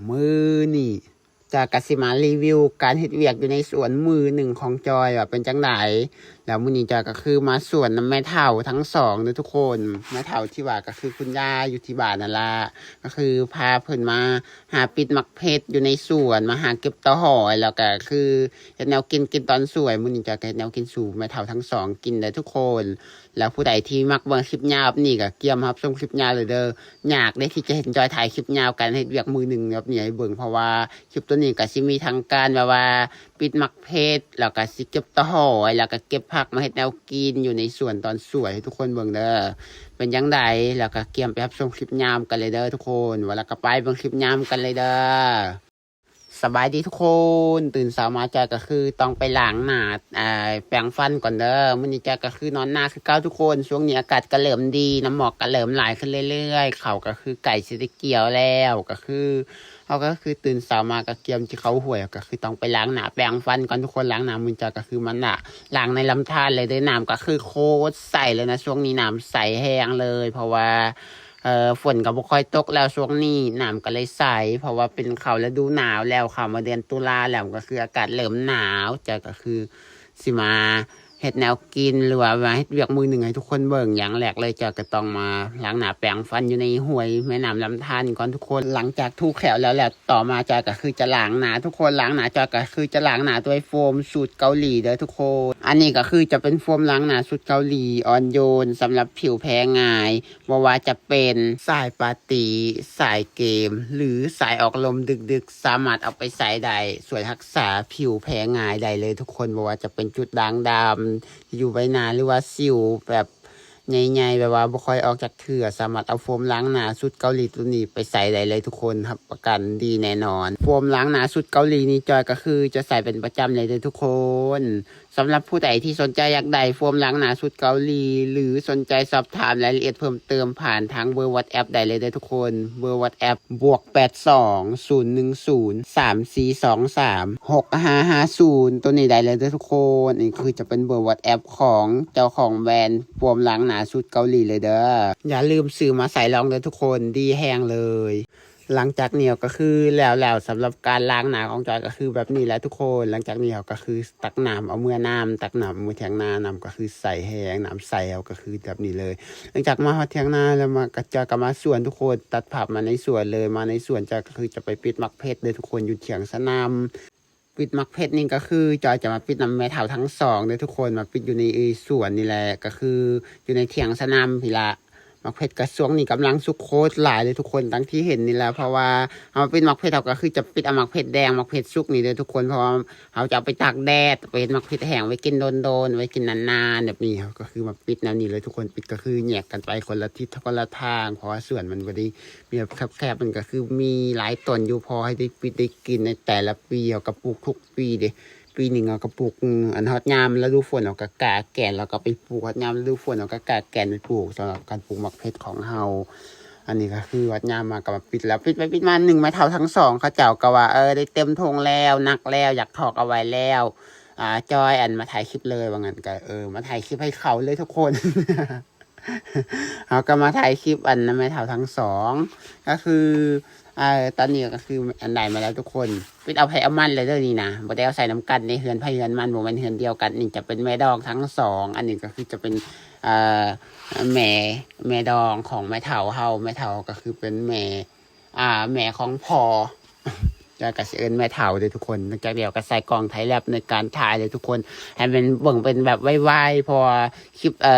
ມື້ນີ້ຈອຍກໍຊິມາຣີວິວການເຮັດວຽກຢູ່ໃນສວນມື້ໜຶ່ງຂອງຈອຍວ່າເປັນຈັ່ງໃດ. ແລ້ວມື້ນີ້ຈອຍກໍຄືມາສວນນຳແມ່ເຖົ້າທັງສອງເດີທຸກຄົນ. ແມ່ເຖົ້າທີ່ວ່າກໍຄືຄຸນຍາຍຢູ່ທີ່ບ້ານນັ້ນລະ ກໍຄືພາເພິ່ນມາຫາປິດໝາກເພັດຢູ່ໃນສວນ ມາຫາເກັບຕໍຫອຍ ແລ້ວກໍຄືເຮັດແນວກິນ ກິນຕອນສວຍ. ມື້ນີ້ຈອຍກໍເຮັດແນວກິນສູ່ແມ່ເຖົ້າທັງສອງກິນເດີທຸກຄົນ. ແລ້ວຜູ້ໃດທີ່ມັກເບິ່ງຄລິບຍາວແບບນີ້ກໍກຽມຮັບຊົມຄລິບຍາວເລີຍເດີ. ຍາກເດ້ທີ່ຈະເຫັນຈອຍຖ່າຍຄລິບຍາວ ການເຮັດວຽກມື້ໜຶ່ງແບບນີ້ໃຫ້ເບິ່ງ ເພາະວ່າຄລິບໂຕນີ້ກໍຊິມີທັງການແບບວ່າປິດໝາກເພັດ ແລ້ວກໍຊິເກັບຕໍຫອຍ ແລ້ວກໍເກັບຜັກມາເຮັດແນວກິນຢູ່ໃນສວນຕອນສວຍໃຫ້ທຸກຄົນເບິ່ງເດີ. ເປັນຈັ່ງໃດ ແລ້ວກໍກຽມໄປຮັບຊົມຄລິບຍາວນຳກັນເລີຍເດີທຸກຄົນ. ວ່າແລ້ວກໍໄປເບິ່ງຄລິບຍາວນຳກັນເລີຍເດີ. ສະບາຍດີທຸກຄົນ. ຕື່ນເຊົ້າມາຈອຍກໍຄືຕ້ອງໄປລ້າງໜ້າ ອ່າ ແປງຟັນກ່ອນເດີ. ມື້ນີ້ຈອຍກໍຄືນອນນາຄືເກົ່າທຸກຄົນ. ຊ່ວງນີ້ອາກາດກໍເລີ່ມດີ ນ້ຳໝອກກໍເລີ່ມຫຼາຍຂຶ້ນເລື້ອຍໆ ເຂົ້າກໍຄືໃກ້ຊິໄດ້ກ່ຽວແລ້ວ. ກໍຄືເຮົາກໍຄືຕື່ນເຊົ້າມາກໍກຽມຊິເຂົ້າຫ້ວຍ ກໍຄືຕ້ອງໄປລ້າງໜ້າແປງຟັນກ່ອນທຸກຄົນ. ລ້າງໜ້າມື້ນີ້ຈອຍກໍຄືມາລ້າງ ລ້າງໃນລຳທານເລີຍເດີ. ນ້ຳກໍຄືໂຄດໃສເລີຍນະ ຊ່ວງນີ້ນ້ຳໃສແຮງເລີຍ ເພາະວ່າ ເອີ ຝົນກໍບໍ່ຄ່ອຍຕົກແລ້ວຊ່ວງນີ້ ນ້ຳກໍເລີຍໃສ ເພາະວ່າເປັນເຂົ້າລະດູໜາວແລ້ວ ເຂົ້າມາເດືອນຕຸລາແລ້ວ ກໍຄືອາກາດເລີ່ມໜາວ. ຈອຍກໍຄືຊິມາເຮັດແນວກິນ ຫຼືວ່າມາເຮັດວຽກມື້ໜຶ່ງໃຫ້ທຸກຄົນເບິ່ງ. ຢ່າງແລກເລີຍ ຈອຍກໍຕ້ອງມາລ້າງໜ້າແປງຟັນຢູ່ໃນຫ້ວຍແມ່ນ້ຳລຳທານກ່ອນທຸກຄົນ. ຫຼັງຈາກຖູແຂ້ວແລ້ວ ແລ້ວຕໍ່ມາຈອຍກໍຄືຈະລ້າງໜ້າທຸກຄົນ. ລ້າງໜ້າ ຈອຍກໍຄືຈະລ້າງໜ້າດ້ວຍໂຟມສູດເກົາຫຼີເດີທຸກຄົນ. ອັນນີ້ກໍຄືຈະເປັນໂຟມລ້າງໜ້າສູດເກົາຫຼີ ອ່ອນໂຍນ ສຳລັບຜິວແພ້ງ່າຍ. ບໍ່ວ່າຈະເປັນສາຍປາຕີ ສາຍເກມ ຫຼື ສາຍອອກລົມດຶກໆ ສາມາດເອົາໄປໃຊ້ໄດ້ ຊ່ວຍຮັກສາຜິວແພ້ງ່າຍໄດ້ເລີຍທຸກຄົນ. ບໍ່ວ່າຈະເປັນຈຸດດ່າງດຳທີ່ຢູ່ໃບໜ້າ ຫຼືວ່າສິວແບບໃຫຍ່ໆ ແບບວ່າບໍ່ຄ່ອຍອອກຈັກເທື່ອ ສາມາດເອົາໂຟມລ້າງໜ້າສູດເກົາຫຼີໂຕນີ້ໄປໃຊ້ໄດ້ເລີຍທຸກຄົນ ຮັບປະກັນດີແນ່ນອນ. ໂຟມລ້າງໜ້າສູດເກົາຫຼີນີ້ ຈອຍກໍຄືຈະໃຊ້ເປັນປະຈຳເລີຍເດີທຸກຄົນ. ສຳລັບຜູ້ໃດທີ່ສົນໃຈຢາກໄດ້ໂຟມລ້າງໜ້າສູດເກົາຫຼີ ຫຼື ສົນໃຈສອບຖາມລາຍລະອຽດເພີ່ມເຕີມ ຜ່ານທາງເບີ WhatsApp ໄດ້ເລີຍເດີທຸກຄົນ. ເບີ WhatsApp ບວກແປດສອງ ສູນໜຶ່ງສູນ ສາມສີ່ສອງສາມ ຫົກຫ້າຫ້າສູນ ໂຕນີ້ໄດ້ເລີຍເດີທຸກຄົນ. ນີ້ຄືຈະເປັນເບີ WhatsApp ຂອງເຈົ້າຂອງແບຣນໂຟມລ້າງໜ້າສູດເກົາຫຼີເລີຍເດີ. ຢ່າລືມຊື້ມາໃຊ້ລອງເດີທຸກຄົນ ດີແຮງເລີຍ. ຫຼັງຈາກນີ້ກໍຄືແລ້ວແລ້ວ ສຳລັບການລ້າງໜ້າຂອງຈອຍກໍຄືແບບນີ້ແຫຼະທຸກຄົນ. ຫຼັງຈາກນີ້ເຮົາກໍຄືຕັກນ້ຳເອົາເມືອນ້ຳ ຕັກນ້ຳເອົາເມືອຖຽງນາ ນ້ຳກໍຄືໃສແຮງ ນ້ຳໃສ ເຮົາກໍຄືແບບນີ້ເລີຍ. ຫຼັງຈາກມາຮອດຖຽງນາແລ້ວ ມາກໍຈອຍກໍມາສວນທຸກຄົນ. ຕັດພາບມາໃນສວນເລີຍ ມາໃນສວນ ຈອຍກໍຄືຈະໄປປິດໝາກເພັດເດີທຸກຄົນ ຢູ່ຖຽງສະໜາມ. ປິດໝາກເພັດນີ້ກໍຄືຈອຍຈະມາປິດນຳແມ່ເຖົ້າທັງສອງເດີທຸກຄົນ ມາປິດຢູ່ໃນສວນນີ້ແຫຼະ ກໍຄືຢູ່ໃນຖຽງສະໜາມພີ້ລະ. ໝາກເພັດກໍຊ່ວງນີ້ກຳລັງສຸກໂຄດຫຼາຍເລີຍທຸກຄົນ ດັ່ງທີ່ເຫັນນີ້ແຫຼະ ເພາະວ່າເຮົາປິດໝາກເຜັດ ເຮົາກໍຄືຈະປິດເອົາໝາກເຜັດແດງ ໝາກເຜັດສຸກນີ້ເດີທຸກຄົນ ເພາະວ່າເຮົາຈະເອົາໄປຕາກແດດ ໄປເຮັດໝາກເຜັດແຫ້ງໄວ້ກິນດົນໆ ໄວ້ກິນນານໆ ແບບນີ້ ເຮົາກໍຄືມາປິດແນວນີ້ເລີຍທຸກຄົນ. ປິດກໍຄືແຍກກັນໄປຄົນລະທິດຄົນລະທາງ ເພາະວ່າສວນມັນບໍ່ໄດ້ ແບບແຄບໆ ມັນກໍຄືມີຫຼາຍຕົ້ນຢູ່ ພໍໃຫ້ໄດ້ປິດໄດ້ກິນໃນແຕ່ລະປີ. ເຮົາກໍປູກທຸກປີເດ້ ປີໜຶ່ງເຮົາກໍປູກ ອັນຮອດຍາມລະດູຝົນເຮົາກໍກາແກນ ແລ້ວກໍໄປປູກ ຮອດຍາມລະດູຝົນເຮົາກໍກາແກນໄປປູກ. ສຳລັບການປູກໝາກເຜັດຂອງເຮົາ ອັນນີ້ກໍຄືຮອດຍາມມາກໍມາປິດແລ້ວ ປິດໄປປິດມາ ໜຶ່ງ ແມ່ເຖົ້າທັງສອງເຂົາເຈົ້າກໍວ່າ ເອີ ໄດ້ເຕັມຖົງແລ້ວ ໜັກແລ້ວ ຢາກຖອກເອົາໄວ້ແລ້ວ ອາ ຈອຍ ອັນ ມາຖ່າຍຄລິບເລີຍ ວ່າຊັ້ນ. ກໍ ເອີ ມາຖ່າຍຄລິບໃຫ້ເຂົາເລີຍທຸກຄົນ. ເຮົາກໍມາຖ່າຍຄລິບ ອັນ ນຳແມ່ເຖົ້າທັງສອງ ກໍຄື ເອີ ຕອນນີ້ກໍຄື ອັນ ໄດ້ມາແລ້ວທຸກຄົນ. ປິດເອົາໃຜເອົາມັນແລ້ວເດີນີ້ນະ ບໍ່ໄດ້ເອົາໃສ່ນຳກັນເດ້ ເຮືອນໃຜເຮືອນມັນ ບໍ່ແມ່ນເຮືອນດຽວກັນ. ນີ້ຈະເປັນແມ່ດອງທັງສອງ ອັນນີ້ກໍຄືຈະເປັນ ເອີ ແມ່ ແມ່ດອງຂອງແມ່ເຖົ້າເຮົາ. ແມ່ເຖົ້າກໍຄືເປັນແມ່ ອ່າ ແມ່ຂອງພໍ່ ຈອຍກໍຊິເອີ້ນແມ່ເຖົ້າເດີທຸກຄົນ. ຫຼັງຈາກແລ້ວກໍໃສ່ກ້ອງໄທແລັບໃນການຖ່າຍເດີທຸກຄົນ ໃຫ້ມັນເບິ່ງເປັນແບບໄວໆ ເພາະວ່າຄລິບ ເອີ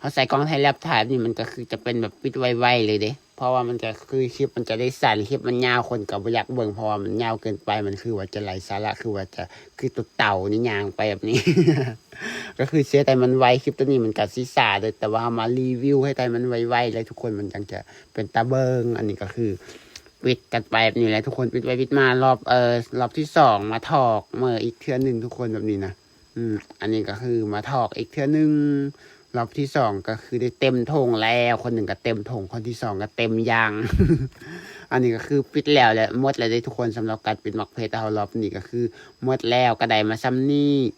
ເຮົາໃສ່ກ້ອງໄທແລັບຖ່າຍນີ້ ມັນກໍຄືຈະເປັນແບບປິດໄວໆເລີຍເດ້ ເພາະວ່າມັນກໍຄືຄລິບມັນຈະໄດ້ສັ້ນ ຄລິບມັນຍາວຄົນກໍບໍ່ຢາກເບິ່ງ ເພາະວ່າມັນຍາວເກີນໄປ ມັນຄືວ່າຈະໄຮ້ສາລະ ຄືວ່າຈະ ຄືຕົວເຕົ່ານີ້ຍ່າງໄປແບບນີ້ ກໍຄືຊິເຮັດໃຫ້ມັນໄວ. ຄລິບໂຕນີ້ມັນກໍຊິຊ້າເດີ ແຕ່ວ່າເຮົາມາຣີວິວເຮັດໃຫ້ມັນໄວໆເລີຍທຸກຄົນ ມັນຈັ່ງຈະເປັນຕາເບິ່ງ. ອັນນີ້ກໍຄືປິດກັນໄປແບບນີ້ແຫຼະທຸກຄົນ ປິດໄປປິດມາ ລອບ ເອີ ລອບທີສອງມາຖອກເໝີອີກເທື່ອໜຶ່ງທຸກຄົນ ແບບນີ້ນະ. ອືມ ອັນນີ້ກໍຄືມາຖອກອີກເທື່ອໜຶ່ງ ລອບທີສອງກໍຄືໄດ້ເຕັມຖົງແລ້ວ ຄົນໜຶ່ງກໍເຕັມຖົງ ຄົນທີສອງກໍເຕັມຢາງ. ອັນນີ້ກໍຄືປິດແລ້ວແຫຼະ ໝົດແລ້ວເດ້ທຸກຄົນ ສຳລັບການປິດໝາກເຜັດເຮົາ ລອບນີ້ກໍຄືໝົດແລ້ວ ກໍໄດ້ມາສ່ຳນີ້.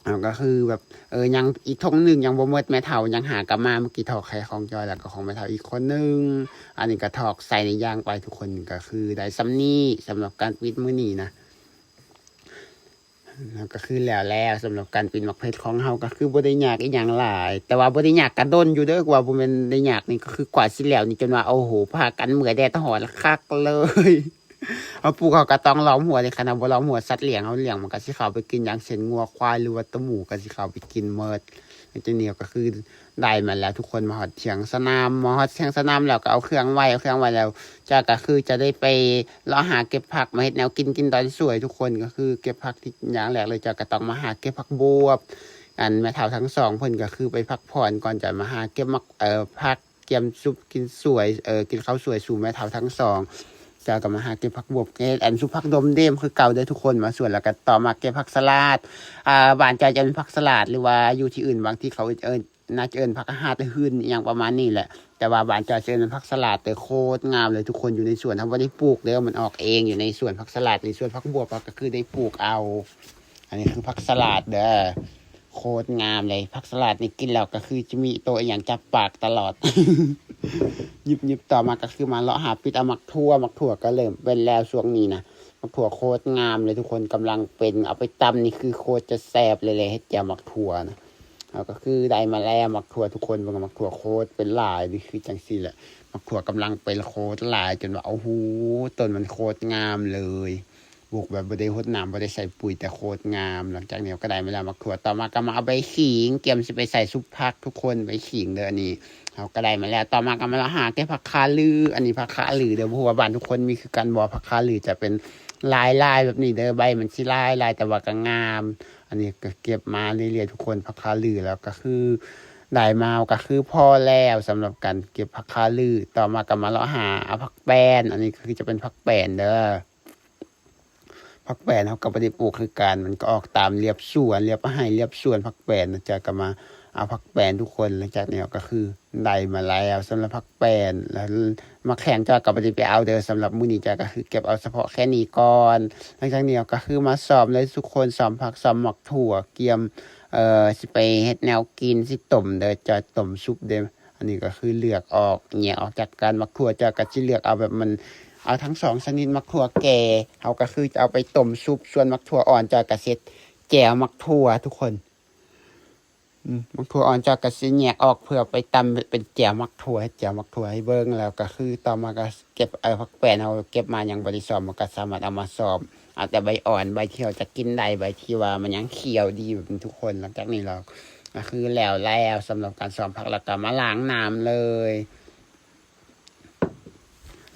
ແ ເຮົາກໍຄືແບບ ເອີ ຍັງອີກຖົງໜຶ່ງຍັງບໍ່ໝົດ ແມ່ເຖົ້າຍັງຫາກັບມາ. ເມື່ອກີ້ຖອກໄຂ່ຂອງຈອຍ ແລ້ວກໍຂອງແມ່ເຖົ້າອີກຄົນໜຶ່ງ. ອັນນີ້ກໍຖອກໃສ່ໃນຢ່າງໄປ ທຸກຄົນ. ກໍຄືໄດ້ສ່ຳນີ້ສຳລັບການປິດມື້ນີ້ນະ. ແລ້ວກໍຄືແລ້ວແລ້ວ ສຳລັບການປິ່ນໝາກເຜັດຂອງເຮົາ ກໍຄືບໍ່ໄດ້ຍາກອີ່ຫຍັງຫຼາຍ, ແຕ່ວ່າບໍ່ໄດ້ຍາກກະດົນຢູ່ເດີ. ວ່າບໍ່ແມ່ນໄດ້ຍາກນີ້ ກໍຄືກວ່າຊິແລ້ວນີ້ ຈົນວ່າ ໂອ້ໂຫ ພາກັນເມື່ອຍແດດຮ້ອນຄັກເລີຍ. ເຮົາປູກ ເຮົາກໍຕ້ອງລ້ອມຮົ້ວເດ້. ຄັນເຮົາບໍ່ລ້ອມຮົ້ວ ສັດລ້ຽງເຮົາລ້ຽງ ມັນກໍຊິເຂົ້າໄປກິນ ຢ່າງເຊັ່ນ ງົວ ຄວາຍ ຫຼືວ່າຕະໝູ ກໍຊິເຂົ້າໄປກິນໝົດ. ຈັ່ງນີ້ກໍຄື ໄດ້ມາແລ້ວ ທຸກຄົນ. ມາຮອດຖຽງສະໜາມ ມາຮອດຖຽງສະໜາມແລ້ວກໍເອົາເຄື່ອງໄວ້ ເອົາເຄື່ອງໄວ້ແລ້ວ ຈອຍກໍຄືຈະໄດ້ໄປເລາະຫາເກັບຜັກມາເຮັດແນວກິນ ກິນຕອນສວຍ ທຸກຄົນ. ກໍຄືເກັບຜັກທີ່ຢ່າງແລກເລີຍ ຈອຍກໍຕ້ອງມາຫາເກັບຜັກບວບ. ອັນແມ່ເຖົ້າທັງສອງເພິ່ນກໍຄືໄປພັກຜ່ອນກ່ອນ ຈອຍມາຫາເກັບໝາກ ເອີ ຜັກ ກຽມຊຸບກິນສວຍ ເອີ ກິນເຂົ້າສວຍສູ່ແມ່ເຖົ້າທັງສອງ. ຈອຍກໍມາຫາເກັບຜັກບວບ ເກັບອັນຊຸບຜັກດົມເດມຄືເກົ່າເດີ ທຸກຄົນ. ມາສວນແລ້ວກໍຕໍ່ມາເກັບຜັກສະຫຼາດ. ອ່າ ບ້ານຈອຍຈະເອີ້ນຜັກສະຫຼາດ ຫຼືວ່າຢູ່ທີ່ອື່ນ ບາງທີ່ເຂົາເອີ້ນ ໜ້າຈະເອີ້ນຜັກຫາດ ຫຼື ຫື່ນ ອີ່ຫຍັງປະມານນີ້ແຫຼະ. ແຕ່ວ່າບ້ານຈອຍຈະເອີ້ນຜັກສະຫຼາດເດີ. ໂຄດງາມເລີຍ ທຸກຄົນ. ຢູ່ໃນສວນ ເຮົາບໍ່ໄດ້ປູກເດີ ມັນອອກເອງ. ຢູ່ໃນສວນຜັກສະຫຼາດ ໃນສວນຜັກບວບ ເຮົາກໍຄືໄດ້ປູກເອົາ. ອັນນີ້ຄືຜັກສະຫຼາດເດີ. ໂຄດງາມເລີຍ. ຜັກສະຫຼາດນີ້ກິນແລ້ວກໍຄືຈະມີໂຕອີ່ຫຍັງຈັບປາກຕະຫຼອດ ຫຍິບໆ. ຕໍ່ມາກໍຄືມາເລາະຫາປິດເອົາໝາກຖົ່ວ. ໝາກຖົ່ວກໍເລີ່ມເປັນແລ້ວຊ່ວງນີ້ນະ. ໝາກຖົ່ວໂຄດງາມເລີຍ ທຸກຄົນ. ກຳລັງເປັນ ເອົາໄປຕຳນີ້ຄືໂຄດຈະແຊບເລີຍແຫຼະ ເຮັດແຈ່ວໝາກຖົ່ວນະ. ເຮົາກໍຄືໄດ້ມາແລ້ວໝາກຖົ່ວ ທຸກຄົນ. ເບິ່ງໝາກຖົ່ວໂຄດເປັນຫຼາຍ ນີ້ຄືຈັ່ງຊີ້ແຫຼະ. ໝາກຖົ່ວກຳລັງເປັນໂຄດຫຼາຍ ຈົນວ່າ ໂອ້ໂຫ ຕົ້ນມັນໂຄດງາມເລີຍ. ປູກແບບບໍ່ໄດ້ຫົດນ້ຳ ບໍ່ໄດ້ໃສ່ປຸ໋ຍ ແຕ່ໂຄດງາມ. ຫຼັງຈາກນີ້ເຮົາກໍໄດ້ມາແລ້ວໝາກຖົ່ວ. ຕໍ່ມາກໍມາເອົາໃບຂີງ ກຽມຊິໄປໃສ່ຊຸບຜັກ ທຸກຄົນ. ໃບຂີງເດີ ອັນນີ້ເຮົາກໍໄດ້ມາແລ້ວ. ຕໍ່ມາກໍມາເລາະຫາເກັບຜັກຄາລື. ອັນນີ້ຜັກຄາລືເດີ ບໍ່ຮູ້ວ່າບ້ານທຸກຄົນມີຄືກັນບໍ່? ຜັກຄາລືຈະເປັນລາຍໆແບບນີ້ເດີ. ໃບມັນຊິລາຍໆ ແຕ່ວ່າກໍງາມ. ອັນນີ້ກໍເກັບມາເລື້ອຍໆ ທຸກຄົນ. ຜັກຄາລືແລ້ວກໍຄືໄດ້ມາກໍຄືພໍແລ້ວ ສຳລັບການເກັບຜັກຄາລື. ຕໍ່ມາກໍມາເລາະຫາເອົາຜັກແປ້ນ. ອັນນີ້ກໍຄືຈະເປັນຜັກແປ້ນເດີ. ຜັກແປ້ນເຮົາກໍບໍ່ໄດ້ປູກຄືກັນ ມັນກໍອອກຕາມລຽບສວນ ລຽບໄຮ່ ລຽບສວນຜັກແປ້ນນະ. ຈອຍກໍມາເອົາຜັກແປ້ນ ທຸກຄົນ. ຫຼັງຈາກນີ້ເຮົາກໍຄືໄດ້ມາແລ້ວສຳລັບຜັກແປ້ນ. ແລ້ວໝາກແຂ້ງຈອຍກໍບໍ່ໄດ້ໄປເອົາເດີ. ສຳລັບມື້ນີ້ຈອຍກໍຄືເກັບເອົາສະເພາະແຄ່ນີ້ກ່ອນ. ຫຼັງຈາກນີ້ເຮົາກໍຄືມາຊອມເລີຍ ທຸກຄົນ. ຊອມຜັກ ຊອມໝາກຖົ່ວ ກຽມ ເອີ ຊິໄປເຮັດແນວກິນ ຊິຕົ້ມເດີ. ຈອຍຕົ້ມຊຸບເດ້. ອັນນີ້ກໍຄືເລືອກອອກ ແຍກອອກຈາກກັນ. ໝາກຖົ່ວຈອຍກໍຊິເລືອກເອົາແບບມັນ ເອົາທັງສອງຊະນິດ. ໝາກຖົ່ວແກ່ເຮົາກໍຄືຈະເອົາໄປຕົ້ມຊຸບ ສ່ວນໝາກຖົ່ວອ່ອນຈອຍກໍເຮັດແຈ່ວໝາກຖົ່ວ ທຸກຄົນ. ອືມ ໝາກຖົ່ວອ່ອນຈອຍກໍຊິແຍກອອກເພື່ອໄປຕຳເປັນແຈ່ວໝາກຖົ່ວ ເຮັດແຈ່ວໝາກຖົ່ວໃຫ້ເບິ່ງ. ແລ້ວກໍຄືຕໍ່ມາກໍເກັບ ເອົາຜັກແປ້ນ ເຮົາເກັບມາຍັງບໍ່ໄດ້ຊອມ ເຮົາກໍສາມາດເອົາມາຊອມ ເອົາແຕ່ໃບອ່ອນ ໃບທີ່ເຮົາຈະກິນໄດ້ ໃບທີ່ວ່າມັນຍັງຂຽວດີ ແບບນີ້ ທຸກຄົນ. ຫຼັງຈາກນີ້ເຮົາ ກໍຄືແລ້ວແລ້ວສຳລັບການຊອມຜັກ ແລ້ວກໍມາລ້າງນ້ຳເລີຍ.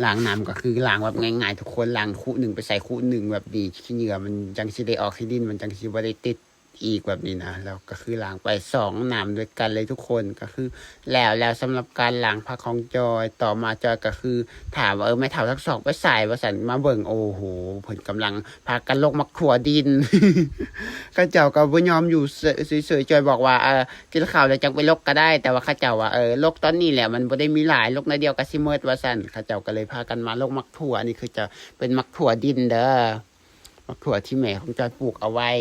ລ້າງນ້ຳກໍຄືລ້າງແບບງ່າຍໆ ທຸກຄົນ. ລ້າງຄຸໜຶ່ງໄປໃສ່ຄຸໜຶ່ງແບບນີ້ ຂີ້ເຫຍື້ອມັນຈັ່ງຊິໄດ້ອອກ ຂີ້ດິນມັນຈັ່ງຊິບໍ່ໄດ້ຕິດອີກແບບນີ້ນະ. ແລ້ວກໍຄືລ້າງໄປສອງນ້ຳດ້ວຍກັນເລີຍ ທຸກຄົນ. ກໍຄືແລ້ວແລ້ວສຳລັບການລ້າງຜັກຂອງຈອຍ. ຕໍ່ມາຈອຍກໍຄືຖາມວ່າ ເອີ ແມ່ເຖົ້າທັງສອງໄປໃສ ວ່າຊັ້ນ. ມາເບິ່ງ ໂອ້ໂຫ ເພິ່ນກຳລັງ ພາກັນລົກໝາກຖົ່ວດິນ. ເຂົາເຈົ້າກໍບໍ່ຍອມຢູ່ເສີຍໆ. ຈອຍບອກວ່າ ເອີ ກິນເຂົ້າແລ້ວຈັ່ງໄປລົກກໍໄດ້ ແຕ່ວ່າເຂົາເຈົ້າວ່າ ເອີ ລົກຕອນນີ້ແຫຼະ ມັນບໍ່ໄດ້ມີຫຼາຍ ລົກໜ້ອຍດຽວກໍຊິໝົດ ວ່າຊັ້ນ. ເຂົາເຈົ້າກໍເລີຍພາກັນມາລົກໝາກຖົ່ວ. ອັນນີ້ຄືຈະເປັນໝາກຖົ່ວດິນເດີ ໝາກຖົ່ວທີ່ແມ່ຂອງຈອຍປູກເອົາໄວ້.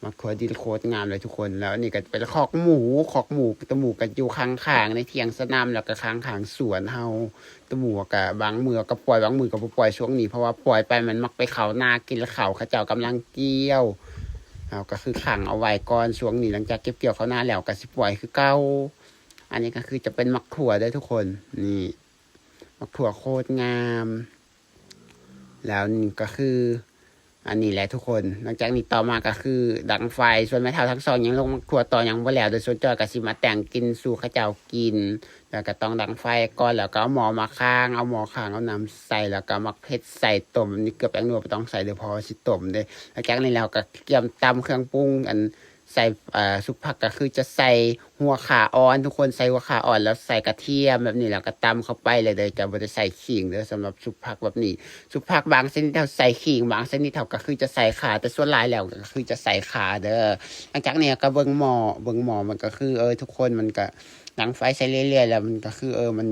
ໝາກຖົ່ວດິນໂຄດງາມເລີຍ ທຸກຄົນ. ແລ້ວອັນນີ້ກໍເປັນຄອກໝູ ຄອກໝູ ຕະໝູກໍຢູ່ຂ້າງໆ ໃນຖຽງສະໜາມ ແລ້ວກໍຂ້າງໆສວນເຮົາ. ຕະໝູກໍບາງມື້ກໍປ່ອຍ ບາງມື້ກໍບໍ່ປ່ອຍຊ່ວງນີ້ ເພາະວ່າປ່ອຍໄປມັນມັກໄປເຂົ້ານາກິນເຂົ້າ ເຂົາເຈົ້າກຳລັງກ່ຽວ. ເຮົາກໍຄືຂັງເອົາໄວ້ກ່ອນຊ່ວງນີ້. ຫຼັງຈາກເກັບກ່ຽວເຂົ້ານາແລ້ວກໍຊິປ່ອຍຄືເກົ່າ. ອັນນີ້ກໍຄືຈະເປັນໝາກຖົ່ວເດີ ທຸກຄົນ. ນີ້ ໝາກຖົ່ວໂຄດງາມ. ແລ້ວນີ້ກໍຄື ອັນນີ້ແຫຼະ ທຸກຄົນ. ຫຼັງຈາກນີ້ຕໍ່ມາກໍຄືດັງໄຟ. ສ່ວນແມ່ເຖົ້າທັງສອງຍັງລົກໝາກຖົ່ວຕໍ່ ຍັງບໍ່ແລ້ວເດີ. ສ່ວນຈອຍກໍຊິມາແຕ່ງກິນສູ່ເຂົາເຈົ້າກິນ. ແລ້ວກໍຕ້ອງດັງໄຟກ່ອນ ແລ້ວກໍເອົາໝໍ້ມາຄ້າງ ເອົາໝໍ້ຄ້າງ ເອົານ້ຳໃສ່ ແລ້ວກໍໝາກເຜັດໃສ່ ຕົ້ມ. ອັນນີ້ເກືອແປ້ງນົວບໍ່ຕ້ອງໃສ່ເດີ ເພາະວ່າຊິຕົ້ມເດ້. ຫຼັງຈາກນີ້ແລ້ວກໍກຽມຕຳເຄື່ອງປຸງ ອັນ ໃສ່ ເອີ ຊຸບຜັກກໍຄືຈະໃສ່ຫົວຂາອ່ອນ ທຸກຄົນ. ໃສ່ຫົວຂາອ່ອນ ແລ້ວໃສ່ກະທຽມແບບນີ້ ແລ້ວກໍຕຳເຂົ້າໄປເລີຍເດີ. ຈະບໍ່ໄດ້ໃສ່ຂີງເດີ ສຳລັບຊຸບຜັກແບບນີ້. ຊຸບຜັກບາງຊະນິດເຮົາໃສ່ຂີງ ບາງຊະນິດເຮົາກໍຄືຈະໃສ່ຂ່າ ແຕ່ສ່ວນຫຼາຍແລ້ວກໍຄືຈະໃສ່ຂ່າເດີ. ຫຼັງຈາກນີ້ກໍເບິ່ງໝໍ້ ເບິ່ງໝໍ້ມັນກໍຄື ເອີ ທຸກຄົນ ມັນກໍດັງໄຟໃສ່ເລື້ອຍໆ ແລ້ວມັນກໍຄື ເອີ ມັນ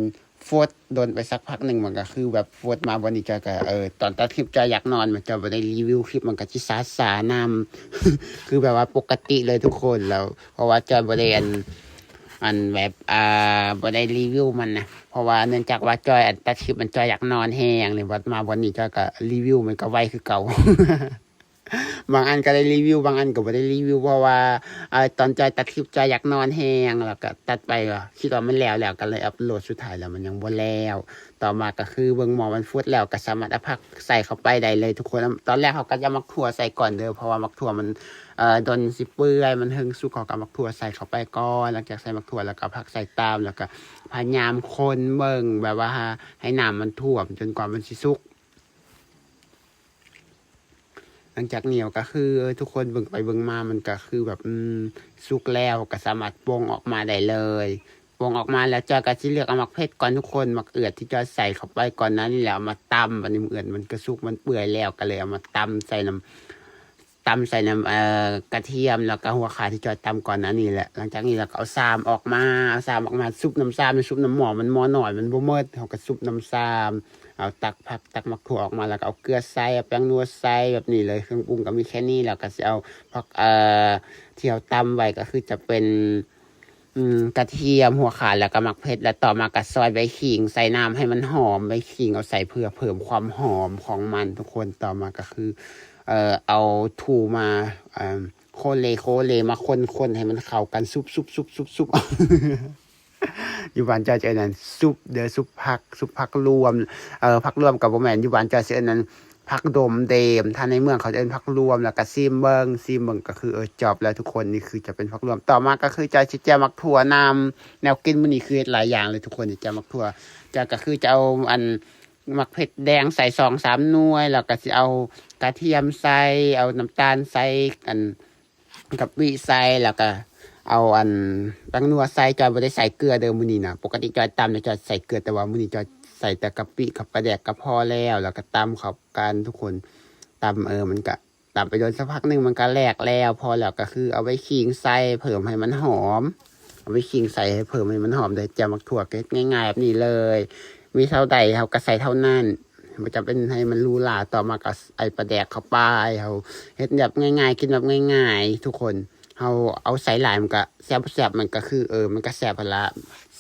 ຟົດດົນໄປສັກພັກໜຶ່ງ ມັນກໍຄືແບບຟົດມາບ່ອນນີ້ ຈອຍກໍ ເອີ ຕອນຕັດຄລິບຈອຍຢາກນອນ ມັນຈອຍບໍ່ໄດ້ຣີວິວຄລິບ ມັນກໍຊິຊາໆນຳ ຄືແບບວ່າປົກກະຕິເລີຍທຸກຄົນ ແລ້ວ ເພາະວ່າຈອຍບໍ່ໄດ້ ອັນ ອັນແບບ ອ່າ ບໍ່ໄດ້ຣີວິວມັນນະ ເພາະວ່າເນື່ອງຈາກວ່າຈອຍ ອັນ ຕັດຄລິບມັນຈອຍຢາກນອນແຮງ ແລ້ວບັດມາບ່ອນນີ້ຈອຍກໍຣີວິວມັນກໍໄວຄືເກົ່າ. ບາງອັນກໍໄດ້ຣີວິວ ບາງອັນກໍບໍ່ໄດ້ຣີວິວ ເພາະວ່າ ເອີ ຕອນຈອຍຕັດຄລິບຈອຍຢາກນອນແຮງ ແລ້ວກໍຕັດໄປ ຄິດວ່າມັນແລ້ວແລ້ວ ກໍເລີຍອັບໂຫຼດ ສຸດທ້າຍແລ້ວມັນຍັງບໍ່ແລ້ວ. ຕໍ່ມາກໍຄືເບິ່ງໝໍ້ມັນຟົດແລ້ວ ກໍສາມາດເອົາຜັກໃສ່ເຂົ້າໄປໄດ້ເລີຍທຸກຄົນ. ຕອນແລກເຮົາກໍຈະໝາກຖົ່ວໃສ່ກ່ອນເດີ ເພາະວ່າໝາກຖົ່ວມັນ ເອີ ດົນຊິເປື່ອຍ ມັນເຫິງສຸກ ເຮົາກໍເອົາໝາກຖົ່ວໃສ່ເຂົ້າໄປກ່ອນ. ຫຼັງຈາກໃສ່ໝາກຖົ່ວແລ້ວ ກໍເອົາຜັກໃສ່ຕາມ ແລ້ວກໍພະຍາຍາມຄົນເບິ່ງ ແບບວ່າໃຫ້ ໃຫ້ນ້ຳມັນຖ້ວມຈົນກວ່າມັນຊິສຸກ. ຫຼັງຈາກນີ້ກໍຄື ເອີ ທຸກຄົນເບິ່ງໄປເບິ່ງມາ ມັນກໍຄືແບບ ອືມ ສຸກແລ້ວ ກໍສາມາດປົງອອກມາໄດ້ເລີຍ. ປົງອອກມາແລ້ວ ຈອຍກໍຊິເລືອກເອົາໝາກເຜັດກ່ອນທຸກຄົນ ໝາກເອືອດທີ່ຈອຍໃສ່ເຂົ້າໄປກ່ອນໜ້ານີ້ແລ້ວ ເອົາມາຕຳ. ບັດນີ້ໝາກເອືອດມັນກໍສຸກ ມັນເປື່ອຍແລ້ວ ກໍເລີຍເອົາມາຕຳໃສ່ນຳ ຕຳໃສ່ນຳ ເອີ ກະທຽມ ແລ້ວກໍຫົວຂ່າທີ່ຈອຍຕຳກ່ອນໜ້ານີ້ແຫຼະ. ຫຼັງຈາກນີ້ແລ້ວກໍເອົາຊາມອອກມາ ເອົາຊາມອອກມາຊຸບນຳຊາມ ຊຸບນຳໝໍ້ ມັນໝໍ້ນ້ອຍ ມັນບໍ່ໝົດ ເຮົາກໍຊຸບນຳຊາມ. ເອົາຕັກຜັກ ຕັກໝາກຖົ່ວອອກມາ ແລ້ວກໍເອົາເກືອໃສ່ ເອົາແປ້ງນົວໃສ່ ແບບນີ້ເລີຍ. ເຄື່ອງປຸງກໍມີແຄ່ນີ້ ແລ້ວກໍຊິເອົາຜັກ ເອີ ທີ່ເຮົາຕຳໄວ້ ກໍຄືຈະເປັນ ອືມ ກະທຽມ ຫົວຂ່າ ແລ້ວກໍໝາກເຜັດ ແລ້ວຕໍ່ມາກໍຊອຍໃບຂີງໃສ່ນ້ຳໃຫ້ມັນຫອມ. ໃບຂີງເອົາໃສ່ເພື່ອເພີ່ມຄວາມຫອມຂອງມັນທຸກຄົນ. ຕໍ່ມາກໍຄື ເອີ ເອົາຖົ່ວມາ ເອີ ໂຄເລ ໂຄເລ ມາຄົນໆ ໃຫ້ມັນເຂົ້າກັນ ຊຸບໆໆໆ ຢູ່ບ້ານເຈົ້າຈະເອີ້ນອັນຊຸບເດີ ຊຸບຜັກ ຊຸບຜັກລວມ ເອີ ຜັກລວມກໍບໍ່ແມ່ນ ຢູ່ບ້ານເຈົ້າຊິເອີ້ນອັນຜັກດົມເດມ ຖ້າໃນເມືອງເຂົາຈະເອີ້ນຜັກລວມ. ແລ້ວກໍຊີມເບິ່ງ ຊີມເບິ່ງກໍຄື ເອີ ຈອບແລ້ວທຸກຄົນ ນີ້ຄືຈະເປັນຜັກລວມ. ຕໍ່ມາກໍຄືຈອຍຊິແຈ່ວໝາກຖົ່ວນຳ ແນວກິນມື້ນີ້ຄືເຮັດຫຼາຍຢ່າງເລີຍທຸກຄົນ ຈະແຈ່ວໝາກຖົ່ວ ຈະ ກໍຄືຈະເອົາອັນໝາກເຜັດແດງໃສ່ສອງສາມໜ່ວຍ ແລ້ວກໍຊິເອົາກະທຽມໃສ່ ເອົານ້ຳຕານໃສ່ ອັນ ກະປິໃສ່ ແລ້ວກະເອົາອັນແປ້ງນົວໃສ່. ຈອຍບໍ່ໄດ້ໃສ່ເກືອເດີມື້ນີ້ນະ ປົກກະຕິຈອຍຕຳແລ້ວຈອຍໃສ່ເກືອ ແຕ່ວ່າມື້ນີ້ຈອຍໃສ່ແຕ່ກະປິກັບປາແດກກໍພໍແລ້ວ ແລ້ວກະຕຳເຂົ້າກັນທຸກຄົນ. ຕຳ ເອີ ມັນກະຕຳໄປໂດນສັກພັກໜຶ່ງ ມັນກະແຫຼກແລ້ວ ພໍແລ້ວກໍຄືເອົາໃບຂີງໃສ່ເພີ່ມໃຫ້ມັນຫອມ ເອົາໃບຂີງໃສ່ໃຫ້ເພີ່ມໃຫ້ມັນຫອມ. ແຈ່ວໝາກຖົ່ວກໍເຮັດງ່າຍໆແບບນີ້ເລີຍ ມີເທົ່າໃດເຮົາກໍໃສ່ເທົ່ານັ້ນ ບໍ່ຈຳເປັນໃຫ້ມັນຫຼູຫຼາ. ຕໍ່ມາກໍໃສ່ປາແດກເຂົ້າໄປ ເຮົາເຮັດແບບງ່າຍໆ ກິນແບບງ່າຍໆທຸກຄົນ. ເຮົາເອົາໃສ່ຫຼາຍມັນກະແຊບບໍ່ແຊບ ມັນກະຄື ເອີ ມັນກະແຊບຫັ້ນລະ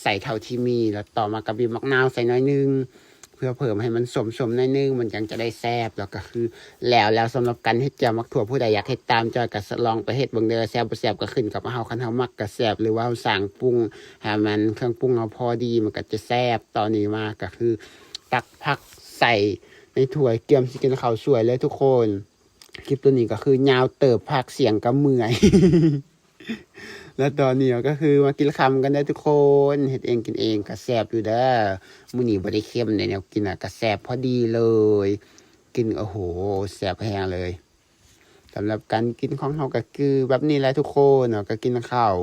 ໃສ່ເທົ່າທີ່ມີ. ແລ້ວຕໍ່ມາກໍບີບໝາກນາວໃສ່ໜ້ອຍໜຶ່ງ ເພື່ອເພີ່ມໃຫ້ມັນສົ້ມໆໜ້ອຍໜຶ່ງ ມັນຈັ່ງຈະໄດ້ແຊບ. ແລ້ວກໍຄືແລ້ວ ແລ້ວສຳລັບການເຮັດແຈ່ວໝາກຖົ່ວ ຜູ້ໃດຢາກເຮັດຕາມຈອຍກໍລອງໄປເຮັດເບິ່ງເດີ ແຊບບໍ່ແຊບກໍຂຶ້ນກັບເຮົາ ຄັນເຮົາມັກກໍແຊບ ຫຼືວ່າເຮົາສ້າງປຸງໃຫ້ມັນ ເຄື່ອງປຸງເຮົາພໍດີ ມັນກໍຈະແຊບ. ຕອນນີ້ມາກໍຄື ຕັກຜັກໃສ່ໃນຖ້ວຍ ກຽມຊິກິນເຂົ້າສວຍເລີຍທຸກຄົນ. ຄລິບໂຕນີ້ກໍຄືຍາວເຕີບ ພາກສຽງກໍເມື່ອຍ ແລ້ວຕອນນີ້ກໍຄືມາກິນຄ່ຳກັນເດີທຸກຄົນ ເຮັດເອງກິນເອງກໍແຊບຢູ່ເດີ. ມື້ນີ້ບໍ່ໄດ້ເຄັມເດ້ ແນວກິນນະກໍແຊບພໍດີເລີຍ ກິນ ໂອ້ໂຫ ແຊບແຮງເລີຍ. ສຳລັບການກິນຂອງເຮົາກໍຄືແບບນີ້ແຫຼະທຸກຄົນ ເຮົາກໍກິນເຂົ້າ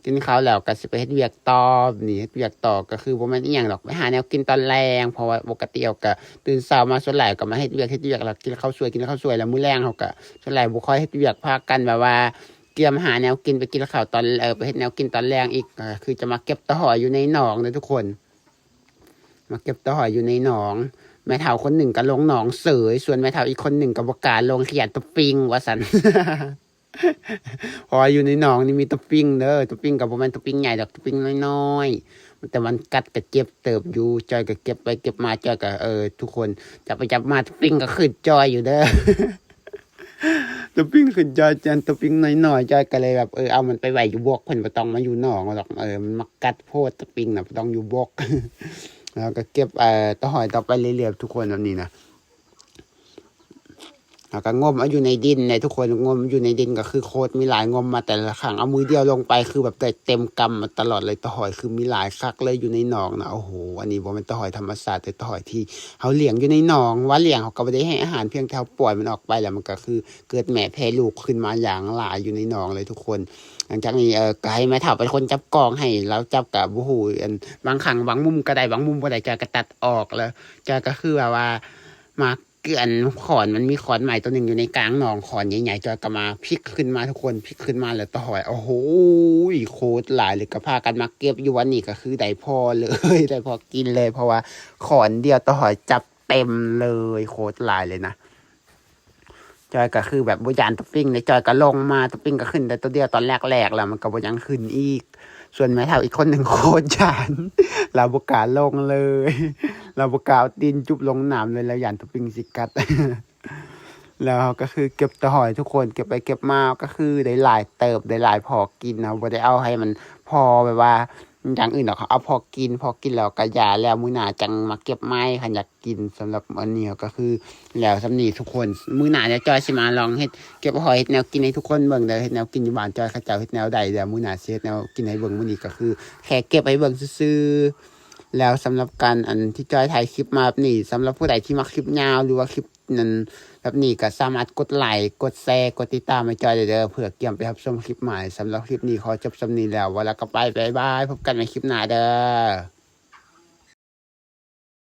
ກິນເຂົ້າແລ້ວກໍຊິໄປເຮັດວຽກຕໍ່. ນີ້ເຮັດວຽກຕໍ່ກໍຄືບໍ່ແມ່ນອີ່ຫຍັງດອກ ໄປຫາແນວກິນຕອນແລງ ເພາະວ່າປົກກະຕິເຮົາກໍຕື່ນເຊົ້າມາ ສ່ວນຫຼາຍກໍມາເຮັດວຽກ ເຮັດວຽກແລ້ວກິນເຂົ້າສວຍ ກິນເຂົ້າສວຍແລ້ວມື້ແລງເຮົາກໍສ່ວນຫຼາຍບໍ່ຄ່ອຍເຮັດວຽກ ພາກັນແບບວ່າກຽມຫາແນວກິນໄປກິນເຂົ້າຕອນ ເອີ ໄປເຮັດແນວກິນຕອນແລງອີກ ກໍຄືຈະມາເກັບຕະຫອຍຢູ່ໃນໜອງເດີທຸກຄົນ. ມາເກັບຕະຫອຍຢູ່ໃນໜອງ ແມ່ເຖົ້າຄົນໜຶ່ງກໍລົງໜອງເສີຍ ສ່ວນແມ່ເຖົ້າອີກຄົນໜຶ່ງກໍບໍ່ກ້າລົງ ຢ້ານຕົວປິງວ່າຊັ້ນ ເພາະວ່າຢູ່ໃນໜອງນີ້ມີຕົວປິງເດີ ຕົວປິງກໍບໍ່ແມ່ນຕົວປິງໃຫຍ່ດອກ ຕົວປິງນ້ອຍໆ ແຕ່ມັນກັດກໍເຈັບເຕີບຢູ່. ຈອຍກໍເກັບໄປເກັບມາ ຈອຍກໍ ເອີ ທຸກຄົນ ຈັບໄປຈັບມາຕົວປິງກໍຂຶ້ນຈອຍຢູ່ເດີ. ຕົວປິງຂຶ້ນຈອຍ ອັນຕົວປິງນ້ອຍໆ ຈອຍກໍເລີຍແບບ ເອີ ເອົາມັນໄປໄວ້ຢູ່ບົກ ເພິ່ນບໍ່ຕ້ອງມາຢູ່ໜອງດອກ ເອີ ມັນມັກກັດໂພດຕົວປິງນະ ບໍ່ຕ້ອງຢູ່ບົກ. ແລ້ວກໍເກັບ ເອີ ຕະຫອຍຕໍ່ໄປເລື້ອຍໆ ທຸກຄົນ ແບບນີ້ນະ ແລ້ວກໍງົມເອົາຢູ່ໃນດິນເດ້ທຸກຄົນ ງົມຢູ່ໃນດິນກໍຄືໂຄດມີຫຼາຍ ງົມມາແຕ່ລະຄັ້ງ ເອົາມືດຽວລົງໄປ ຄືແບບໄດ້ເຕັມກຳມາຕະຫຼອດເລີຍ ຕະຫອຍຄືມີຫຼາຍຄັກເລີຍຢູ່ໃນໜອງນະ. ໂອ້ໂຫ ອັນນີ້ບໍ່ແມ່ນຕະຫອຍທຳມະຊາດເດ້ ຕະຫອຍທີ່ເຮົາລ້ຽງຢູ່ໃນໜອງ ວ່າລ້ຽງເຮົາກໍບໍ່ໄດ້ໃຫ້ອາຫານ ພຽງແຕ່ເຮົາປ່ອຍມັນອອກໄປ ແລ້ວມັນກໍຄື ເກີດແມ່ແຜ່ລູກຂຶ້ນມາຢ່າງຫຼາຍຢູ່ໃນໜອງເລີຍທຸກຄົນ. ຫຼັງຈາກນີ້ ເອີ ກໍໃຫ້ແມ່ເຖົ້າເປັນຄົນຈັບກ້ອງໃຫ້ ລາວຈັບກໍບໍ່ຮູ້ ອັນ ບາງຄັ້ງບາງມຸມກໍໄດ້ ບາງມຸມບໍ່ໄດ້ ຈອຍກໍຕັດອອກ ແລ້ວຈອຍກໍຄືແບບວ່າ ມາ ຄືອັນຂອນ ມັນມີຂອນໄມ້ຕົວໜຶ່ງຢູ່ໃນກາງໜອງ ຂອນໃຫຍ່ໆ ຈອຍກໍມາພິກຂຶ້ນມາທຸກຄົນ ພິກຂຶ້ນມາແລ້ວຕາຫອຍ ໂອ້ໂຫ ໂຄດຫຼາຍເລີຍ ກໍພາກັນມາເກັບຢູ່ວັນນີ້ ກໍຄືໄດ້ພໍເລີຍ ໄດ້ພໍກິນເລີຍ ເພາະວ່າຂອນດຽວຕາຫອຍຈັບເຕັມເລີຍ ໂຄດຫຼາຍເລີຍນະ. ຈອຍກໍຄືແບບບໍ່ຢ້ານຕາປິງເດ້ ຈອຍກໍລົງມາ ຕາປິງກໍຂຶ້ນໄດ້ຕົວດຽວຕອນແລກໆ ແລ້ວມັນກໍບໍ່ຍັງຂຶ້ນອີກ. ສ່ວນແມ່ເຖົ້າອີກຄົນໜຶ່ງໂຄດຢ້ານ ລາວບໍ່ກ້າລົງເລີຍ ລາວບໍ່ກ້າເອົາຕີນຈຸບລົງນ້ຳເລີຍ ລາວຢ້ານຕາປິງຊິກັດ. ແລ້ວເຮົາກໍຄືເກັບຕາຫອຍທຸກຄົນ ເກັບໄປເກັບມາກໍຄືໄດ້ຫຼາຍເຕີບ ໄດ້ຫຼາຍພໍກິນເນາະ ບໍ່ໄດ້ເອົາໃຫ້ມັນພໍແບບວ່າຢ່າງອື່ນດອກ ເອົາພໍກິນ ພໍກິນແລ້ວກໍຢ່າ ແລ້ວມື້ໜ້າຈັ່ງມາເກັບໃໝ່ ຄັນຢາກກິນ. ສຳລັບມື້ນີ້ເຮົາກໍຄືແລ້ວສ່ຳນີ້ທຸກຄົນ ມື້ໜ້າດຽວຈອຍຊິມາລອງເຮັດ ເກັບຫອຍເຮັດແນວກິນໃຫ້ທຸກຄົນເບິ່ງເດີ ເຮັດແນວກິນຢູ່ບ້ານຈອຍເຂົາເຈົ້າເຮັດແນວໃດ ດຽວມື້ໜ້າຊິເຮັດແນວກິນໃຫ້ເບິ່ງ. ມື້ນີ້ກໍຄືແຄ່ເກັບໃຫ້ເບິ່ງຊື່ໆ. ແລ້ວສຳລັບການ ອັນທີ່ຈອຍຖ່າຍຄລິບມາແບບນີ້ ສຳລັບຜູ້ໃດທີ່ມັກຄລິບຍາວ ຫຼືວ່າຄລິບນັ້ນແບບນີ້ ກໍສາມາດກົດໄລ ກົດແຊ ກົດຕິດຕາມໃຫ້ຈອຍໄດ້ເດີ ເພື່ອກຽມໄປຮັບຊົມຄລິບໃໝ່. ສຳລັບຄລິບນີ້ຂໍຈົບສ່ຳນີ້ແລ້ວ ເວົ້າແລ້ວກໍໄປ ບາຍບາຍ ພົບກັນໃໝ່ຄລິບໜ້າເດີ.